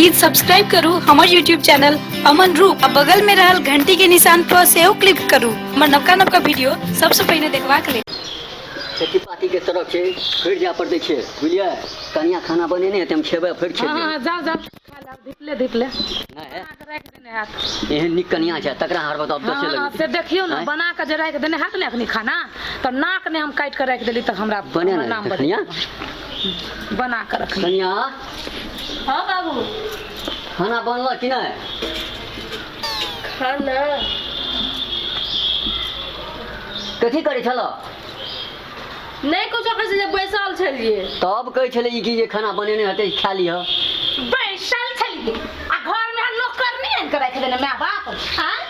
Please subscribe करू हमर YouTube channel Aman रूप आ बगल में रहल घंटी के निशान पर सेहो क्लिक करू हमर नवका नवका वीडियो सबसँ पहिने देखबाक लेल। खेती पाती के तरफ छै फेर जाय पड़तै खेत बुझलियै कनिया खाना बनेने हेतै हम खेबै फेर खेत हँ जाउ जाउ खा लाउ धिपले धिपले नहि बना कऽ राखि देने हैत एहन नीक कनिया छै तकरा हर बताब दोसे हँ लगै से देखियौ ने आँय? बना कऽ जे राखि देने हैत ने अखनी खाना तऽ नाक ने हम काटि कऽ राखि देली तऽ हमरा बने हमर ने नाम बदलि कनिया देब। बना कऽ रखली कनिया हाँ बाबू खाना बनल कि नहि खाना कथी करै छल नहि कुछो करै छलियै बैसल छलियै तब कहै छलै ई कि जे खाना बनेने हेतै खा लिह बैसल छलियै आ घर में नौकरनी आनि कऽ राखि देने माय बाप आँय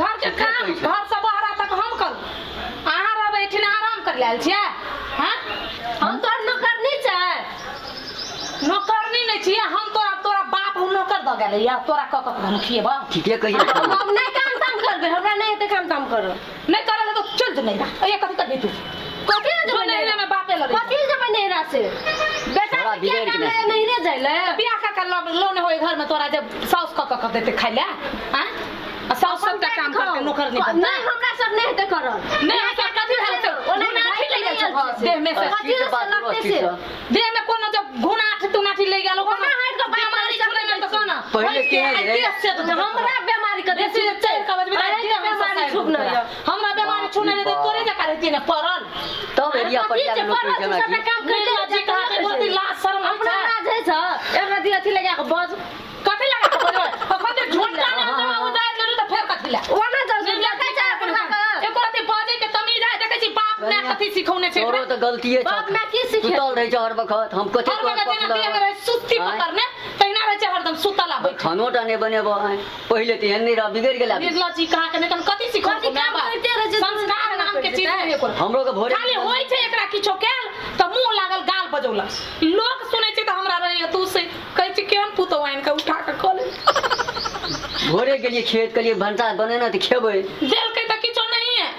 घर के ठीके काम कहै छै। घर से बहरा तक हम करू अहाँ रहबै एहिठिना आराम कर आयल छियै हँ हम तोहर नौकरनी छै नौकरनी नहि छियै हम तोरा तोरा बाप हम नौकर दऽ गेलै तोरा कऽ कऽ हम खिएबऽ ठीके कहै छै हम हम नहि काम ताम करबै हमरा नहि हेतै काम ताम करब नहि करल तऽ चल जो नैहरा ए कथी करबी तू कथी लए जो जेबै नैहरा में बापे लड़े कथी लए जेबै नैहरा से बेटा थोड़ा के क्या बिगड़ि काम गेलै। है नैहरे जाइ लए बियाह कऽ के लोने होय घर में तोरा जे साउस कऽ कऽ देते खाइ ले आँय आ साउस सबटा काम करते नौकर नहीं बनता नहीं हमरा सब नहीं हेतै करल नहीं हम सब कथी भेल छै ओना घुनाठी ले गेल छौ घर देह में से कथी से बात करू लगते अस्थिर से से। देह में कोनो जब घुनाठी तुनाठी ले गेल ओना हटि कऽ बात बीमारी करै छुले ने तऽ कोना पहिले के रहै? देह से तऽ हमरा बीमारी के बेसी जे चढ़ि कऽ बजबी तऽ अरे देह हम बीमारी ससारि छुप देब नहि तोरा। यऽ। हमरा बीमारी छूने नहि दे तोरे जकाँ रहितियै ने पड़ल तब एरिया पर कथी जाके छै लोक पड़ल कहै छै छै हमरा सबटा की काम करिते निर्लज्जी कहाँ के बहुत लाज शरम होइ अपना छै लाज होइ छ एक रति अथी लगा के बज कथी लगा के बजबै अखन जे झोंटा ने हम उतारि लेलु तऽ फेर कथी लए ओना जाउ देखै छै बुढ़ा के एको रति बजै के तमीज है देखै छी बाप माय कथी सिखौने छै तोरो तऽ गलतिये छौ बाप माय की सिखेतै? सुतल रहै छै हर वखत हम कते हर तोहर वक्त पक्ष जेना देह में लड़ब रहै सुस्ती आँय? पकड़ने तहिना रहै छै हरदम सुतल आ बैठल खानो टा नहि बनेबह आँय। पहिले तऽ एहन नहि रह बिगड़ि गेल आब निर्लज्जी कहाँ के नहि तहन कथी सिखौलको कथी माय काम बाप करिते रहै छै, संस्कार नाम के चीज नहि एको हमरो के भोरे खाली होइ छै एकरा किछो कैल तऽ मुँह लागल गाल बजौलक लोक सुनै छै तऽ हमरा रहैया तू से कहै छै केहन पुतहु आनि कऽ उठा कऽ कऽ ले भोरे गेलियै खेत कहलियै भनसा बनेना तऽ खेबै देलकै तऽ किछो नहीं है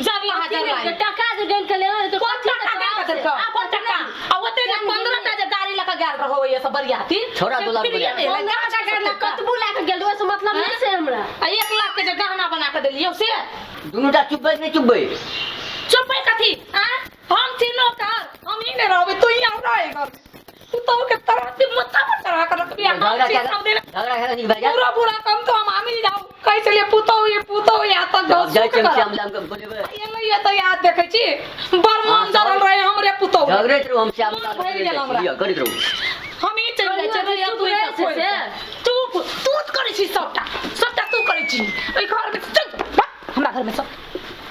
जरला जरला टका जे गन के लेना तो कोन टका गन के देलकै कोन टका आ ओते जे 15 टा जे गाड़ी लऽ कऽ गेल रहो ये सब बरियाती छोड़ा से दुलार फ्रीये बरियाती। मे एलै, 15 टका गेल कतबू लए के गेल ओहिसँ मतलब नहि छै हमरा आ 1 लाख के जे गहना बना कऽ देलियौ से दुनू टा चुपबै कि नहि चुपबै चुपै कथी आ हम छी नौकर हम ही नहि रहबै तू ही हमरा घर में तू तो के तरह से मुत्ता पर चढ़ा कर रखबी हम झगड़ा छी क्या सब दिन झगड़ा क्या नीक भए जायत पूरा पूरा कम तो हम आमी जाऊ कहै छलियै पुतहु ये पुतहु या तऽ आब जाइ गौ छियै हम श्याम लाल के बोलेबै एलैया तऽ याद देखै छी बड़ हाँ, मन जरल रहे हमरे पुतहु झगड़ैत रहू हम श्याम लाल मन भरि गेल हमरा। लिअ करैत रहू हम ई चलि जाइ छियै चुप तू ई रहै सब छै खोलि से। कऽ। चुप तू तऽ करै छी सबटा सबटा तू करै छी ओहि घर में चल भाग, हमरा घर में सब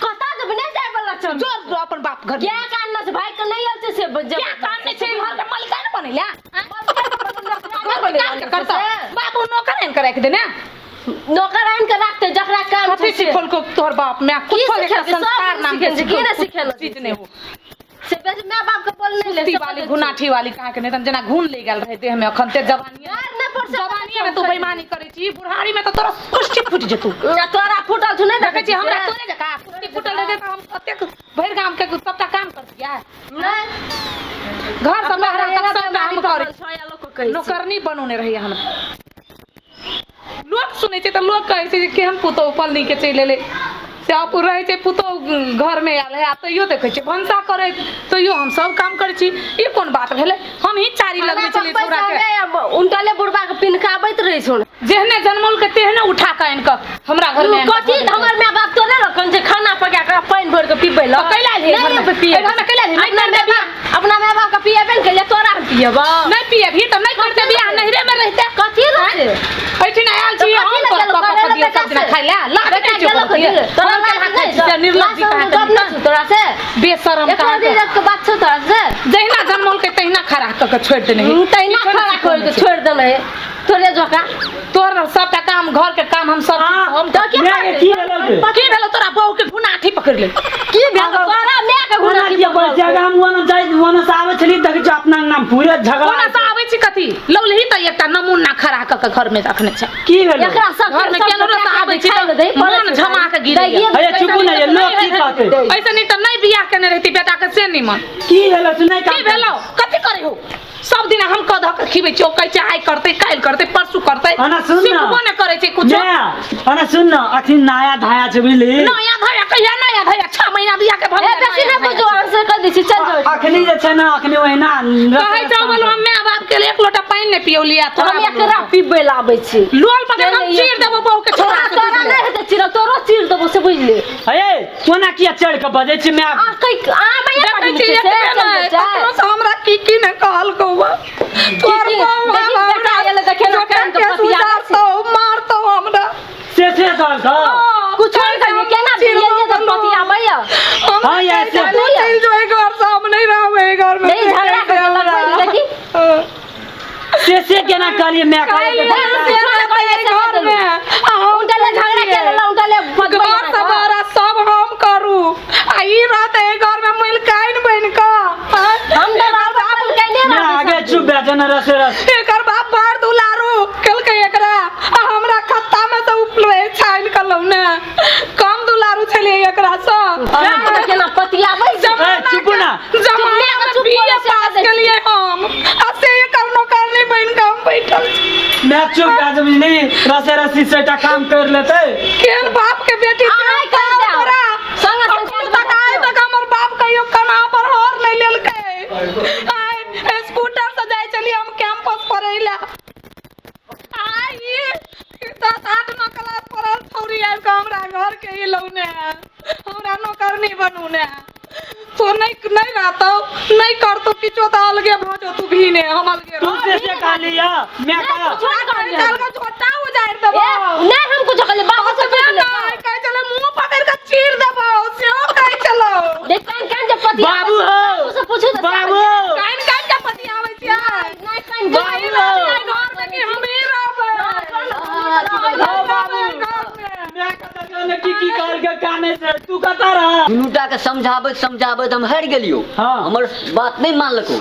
कतऽ जेबै नहि जाय वाला छौ जोर जो अपन बाप घर में क्या कान से भाई के नहीं आयल छै से जेबै क्या काम नहीं छै घर के मालिका ने बनेला घर बनेला करता बाबू नौकर आनि के राखि देने नौकर आनि के राखते जकरा काम कथी छै से। सिखल को तोहर बाप माय की कुछो एकरा सिखेलकै? सब संस्कार नाम के सिखेलकै, की नहि सिखेलकै? चीज नहीं हो से बेसी माय बाप के बोल नहीं ले सुस्ती वाली घुनाठी वाली कहाँ के नहीं तन जेना घुन ले गेल रहे देह में अखन ते जवानी यार नहि पर से जवानी में तू बेईमानी करै छी बुढ़ारी में तो तोरा कुष्ठी फूटि जेतौ तोरा फूटल छौ नहि देखै छी हमरा तोरे जकाँ कुष्ठी फूटल रहतै तऽ हम कतेक भरि गाम के सबटा काम करतियै नहि घर सब बाहर तक सबटा हम करै लोक के कहै छै। नौकरनी बनौने रहैया हमरा लोक सुनै छै तऽ लोक कहै छै जे केहन पुतहु पलनी के चलि एलै से आब रहै छै पुतहु घरमे आयल है आ तैयो देखै छियै भनसा करैत तैयो हम सब काम करै छी ई कोन बात भेलै हमही चारी लगबै छलियै छौड़ा के उनटले बुढ़बा के पिनकाबैत रहै छौ जेहने जनमौलकै तेहने उठा कऽ आनि कऽ हमरा घरमे आनि कऽ कथी धऽ देलकै। हमर माय बाप तोरे रखन छै खाना पका के पानि भरि के पीबै लए तऽ कैला एलही नहि घरमे? पिए एहि घरमे कैला एलही? नहि अपना करतै माय बाप अपना माय बाप के पिएबे ने केलियै तोरा हम पिएबौ नहि पियबही तऽ नहि करतै बियाह नैहरेमे रहितै कथी रहतै एहिठिना आयल छी तऽ हम कथी लए तोरा गेलौ? कऽ कऽ करै लए दियौ सब दिना बेटा खाइ लए लाज बेटा नहि छौ गेलौ कोनो कथी? तोरा हम लाज केना नहि खाइ छी छौ? से निर्लज्जी लाज कहाँ शरम गप नहि छौ तोरा से बेशरम एको कहाँ के दिन के बात छौ तोरा से जहिना जनमौलकै तहिना खड़ा कऽ कऽ छोड़ि देने हूँ, तहिना किछो नहि खड़ा सिखौने करि के छै। छोड़ि देने है तोरे जोका तोहर सबटा काम घर के काम हम सब हाँ। हम तऽ की माय के की भेलौ गे? की भेलो तोरा बहू के घुनाठी पकड़ ले की भेल तोरा माय के ओना घुना किया बोलै छै? अगर हम ओना जाइ ओना से आबै छलियै देखै छियै अपना अंगना मे पूरे झगड़ा ओना से आबै छी छी कथी लौलही तऽ एकटा नमूना खड़ा कऽ के घर में रखने छै की भेलो एकरा सब घर में केनो रह आबै छी तऽ मन झमा के गिरैया अरे चुपू ना ये लोग की कहते ऐसे नहीं तऽ नहीं बियाह केने रहती बेटा के से निमन की भेलो तू नहीं की काम भेलो कथी करे हो सब दिन हम कह धऽ के खिबै छियै ओ कहै छै आइ करतै काल्हि करतै परसू करतै अना सुन ना। सिखबो नहि करै छै कुछो ने अना सुन ना अखन नया धाया छै बुझली नया धया कहिया नया धया 6 महीना बियाह के भऽ ए गेलै बेसी नया नहि धया बुझो अहाँ से कह दै छी चल जाओ अखनी जे छै ना अखनी ओहिना कहै छौ बोलो हम माय बाप के लिए एक लोटा पानि नहि पियौलियै तोरा हम एकरा पीबै ला आबै छी लोल पकड़ हम चीर देबो बहू के छोरा के तोरा नहि हेतै चिर तोरो चिर देबो से बुझली हे कोना किया चढ़ के बजै छी मैं आ कै आ मैया देखै छी एतबे नहि ककरो से हमरा की की नहि कहलकौ बा तोहर की? बहू देखी हमरा बेटा एलै देखै ने कान के केस पतिया उतारतौ मारतौ हमरा से से कहलकौ कुछो नहि कहियै केना चिर दियै जे देबो। पतिया मैया हम हाँ, ये कहै से- छलियै, चलि जो एहि घर से हम नहि रहबै एहि घर में नहीं, झगड़ा से करऽ हमरा। लगबै, देखी। हाँ। से से केना कहलियै मैं कहलियै, कहलियै से रहतै एहि घर में आ हम उनका ले झगड़ा के लेला उनका ले भगबै घर से बाहर सब हम करू आ ई रहतै एहि घर में मलिकाइन बनि कऽ हम तऽ बाप अपन कैने मैं आगे चुप बैठे न रसे रस एकर बाप भार दुलारू केलकै एकरा आ हमरा खत्ता में से उपले छानि कऽ लौने कम दुलारू छलियै एकरा सँ केना पतियाबै ए, चुप ना। जमाना में चुप बीए बोलै से पास आदत। केलियै हम आ से एकर नौकरनी बनि कऽ हम बैठल छी मैं चुप बैठ बुझली रसे रसी से टा काम कर लेते केहन बाप के बेटी छै, अहाँ कर देब। तोरा संगे संगे अखन तक आइ तक हमर बाप कहियो कन्हा पर हर नहि लेलकै आइ स्कूटर से जाइ छलियै हम कैंपस पढ़ै लए आइ ई 7 8 9 क्लास पढ़ल छौरी आबि कऽ हमरा घर के ई लौने है हमरा नौकरनी बनौने है तो नहीं नहीं रहतौ नहीं करतौ किछो तऽ अलगे भऽ जतौ भीने हम अलगे तू से से कहली या मैं कहा कुछो नहि कहलियै। रहब झोटा उजाड़ि देबौ नहि हम कुछो कहलियै बाबू से पूछ ले नहि कहै छलै मुँह पकड़ि कऽ चीर देबौ सेहो कहै छलौ देख कान कान जे पतिया बाबू हो बाबू से पूछू तऽ बाबू कान कान के पतियाबै छियै नहि कान के बाबू घर में कि हम ही रहबै बाबू मैं कता कहने की की कहल के काने से तू कता रहा दुनूटा के समझाबैत समझाबैत हम हारि गेलियो हाँ। हमर बात नहीं मानलको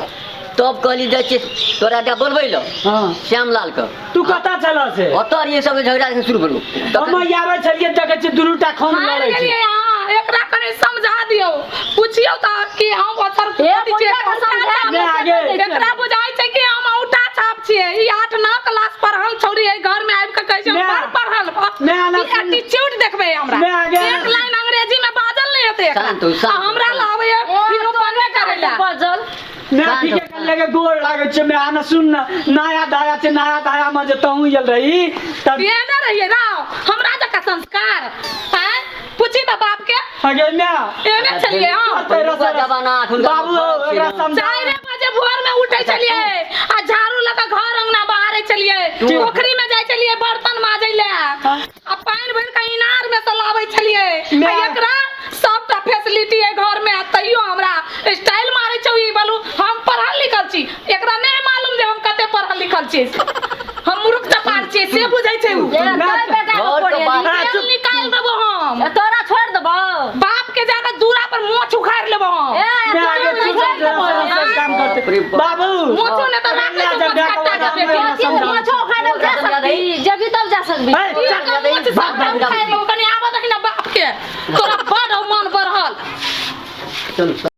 तब कहली जाइ छियै तोरा टा बोलबै लए हां श्यामलाल के तू कता छल से ओतऽ रहियै सब झगड़ा शुरू भेलो हम आबै छलियै देखै छियै दुनू टा खून हारि लड़ै छै गेलियै अहाँ एकरा कनि समझा दियौ पुछियौ तऽ कि हम ओकर ए, कथी छियै, बुझा कऽ समझा औठा ले आगे। एकरा बुझाइ छै कि हम औठा छाप छियै ई 8 9 क्लास पढ़ल छौरी एहि घर में आबि कऽ कहै छै हम मैं- बड़ पढ़ल मैं आना ई एटीट्यूड देखबै हमरा मैं आगे- एक लाइन अंग्रेजी में बाजल नहि हेतै एकरा शांत हो, शांत आ हो। हमरा लाबैया फिरो बनबे करै लए बजल मैं ठीके कर लेके गोर लागै छै मैं आना सुन ना नया दाया छै नया दाया में जे तहूँ गेल रही तब एने रहियै राव हमरा जकाँ संस्कार आँय पूछी तऽ बाप के अगे मैं एने छलियै हम पहिलुका जमाना अखुनका बाबू फरक छै एकरा ने। समझा 4 बजे भोर में उठै छलियै आ झाड़ू लऽ कऽ घर अंगना बहारै छलियै पोखरी में जाइ छलियै बर्तन माजै लए आ पानि भरि कऽ इनार में से लाबै छलियै आ एकरा सबटा फैसिलिटी है घर में आ तैयो हमरा स्टाइल मारै छौ ई बोलू हम पढ़ल लिखल छी एकरा नहि मालूम जे हम कते पढ़ल लिखल छी हम मूर्ख चपार छी से बुझै छै उ ए, तोर बेटा के घर के पढ़ेली। बात- तेल निकालि देबो हम ए, तोरा छोड़ देबो बाप के जाके दूरा पर मोछ उखाड़ि लेबो हम ए, मैं तोरा आगे नहीं चुप छोड़ देबो। सब काम करते बाप रे बाप। बाबू मोछो ने तऽ राखै छौ जा, मोछ कट्टा के बेटी अथी मोछो उखाड़े जा सकबी जबी तब जा सकबी ए, तीन के मोछ सबटा उखाड़ि लेबो कनि आबऽ दही ने बाप के तोरा बड़ मन बढ़ल चलू।